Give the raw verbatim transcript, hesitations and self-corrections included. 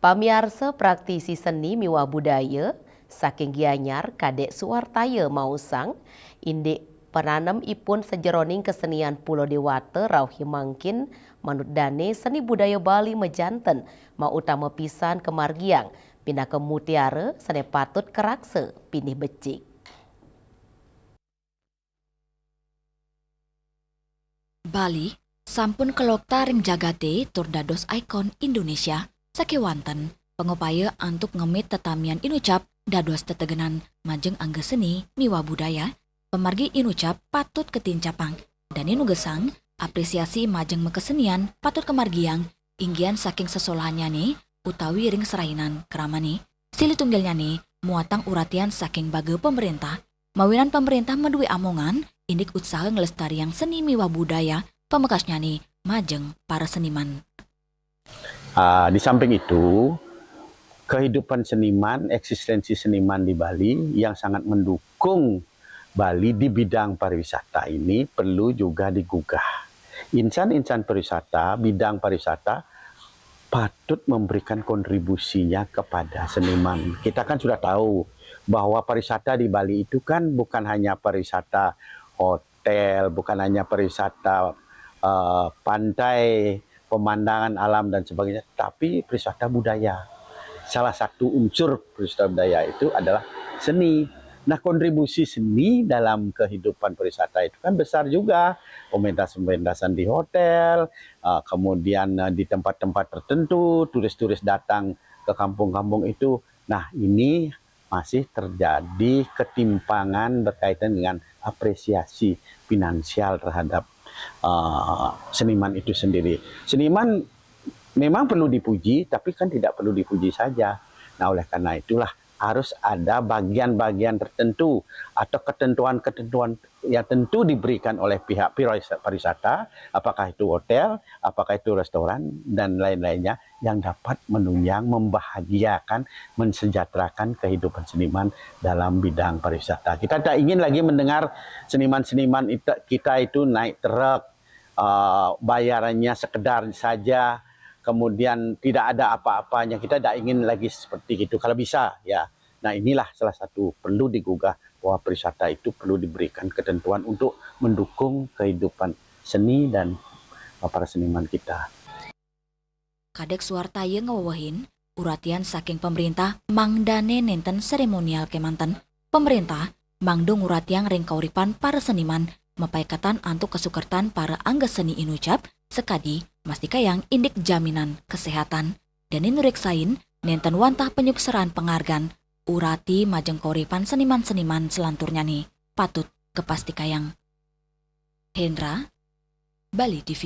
Pamiarsa, praktisi seni miwah budaya saking Gianyar, Kadek Suartaya maosang, indik pananem ipun sajeroning kesenian Pulo Dewata rauh mangkin, manut dane seni budaya Bali majanten mautama pisan kamargiang, pinaka mutiara sane patut karaksa pinih becik. Bali sampun kalokta ring jagate tur dados ikon Indonesia sakewanten pangupaya antuk ngemit tetamian inucap dados tetegenan majeng angga seni miwah budaya, pamargi inucap patut katincapang. Dane nugesang, apresiasi majeng makasenian patut kamargiang inggihan saking sesolahannyane utawi ring serainan kramane. Silih tunggilnyane muatang uratian saking baga pamarentah, mawinan pamarentah madue amongan indik utsaha nglestariang seni miwah budaya pamekasnyane majeng para seniman. Ah, di samping itu, kehidupan seniman, eksistensi seniman di Bali yang sangat mendukung Bali di bidang pariwisata ini perlu juga digugah. Insan-insan pariwisata, bidang pariwisata patut memberikan kontribusinya kepada seniman. Kita kan sudah tahu bahwa pariwisata di Bali itu kan bukan hanya pariwisata hotel, bukan hanya pariwisata, eh, pantai, pemandangan alam dan sebagainya, tapi pariwisata budaya. Salah satu unsur pariwisata budaya itu adalah seni. Nah, kontribusi seni dalam kehidupan pariwisata itu kan besar juga. Pementasan-pementasan di hotel, eh, kemudian, eh, di tempat-tempat tertentu, turis-turis datang ke kampung-kampung itu. Nah, ini masih terjadi ketimpangan berkaitan dengan apresiasi finansial terhadap, eh, seniman itu sendiri. Seniman memang perlu dipuji, tapi kan tidak perlu dipuji saja. Nah, oleh karena itulah harus ada bagian-bagian tertentu atau ketentuan-ketentuan yang tentu diberikan oleh pihak pirois-, pariwisata, apakah itu hotel, apakah itu restoran, dan lain-lainnya, yang dapat menunjang, membahagiakan, mensejahterakan kehidupan seniman dalam bidang pariwisata. Kita tak ingin lagi mendengar seniman-seniman ita-, kita itu naik truk, eh, bayarannya sekedar saja, kemudian tidak ada apa-apanya. Kita tidak ingin lagi seperti itu. Kalau bisa, ya. Nah, inilah salah satu perlu digugah bahwa pariwisata itu perlu diberikan ketentuan untuk mendukung kehidupan seni dan, eh, para seniman kita. Kadek Suartaya ngawewehin, uratian saking pamarentah mangdane nenten seremonial kemanten. Pamarentah mangda nguratiang ring kauripan para seniman, mapaiketan antuk kasukertan para angga seni inucap, sakadi mastikayang indik jaminan kesehatan. Dane nureksain nenten wantah panyukseran pangargan, urati majeng kauripan seniman-seniman salanturnyane patut kapastikayang. Hendra, Bali T V.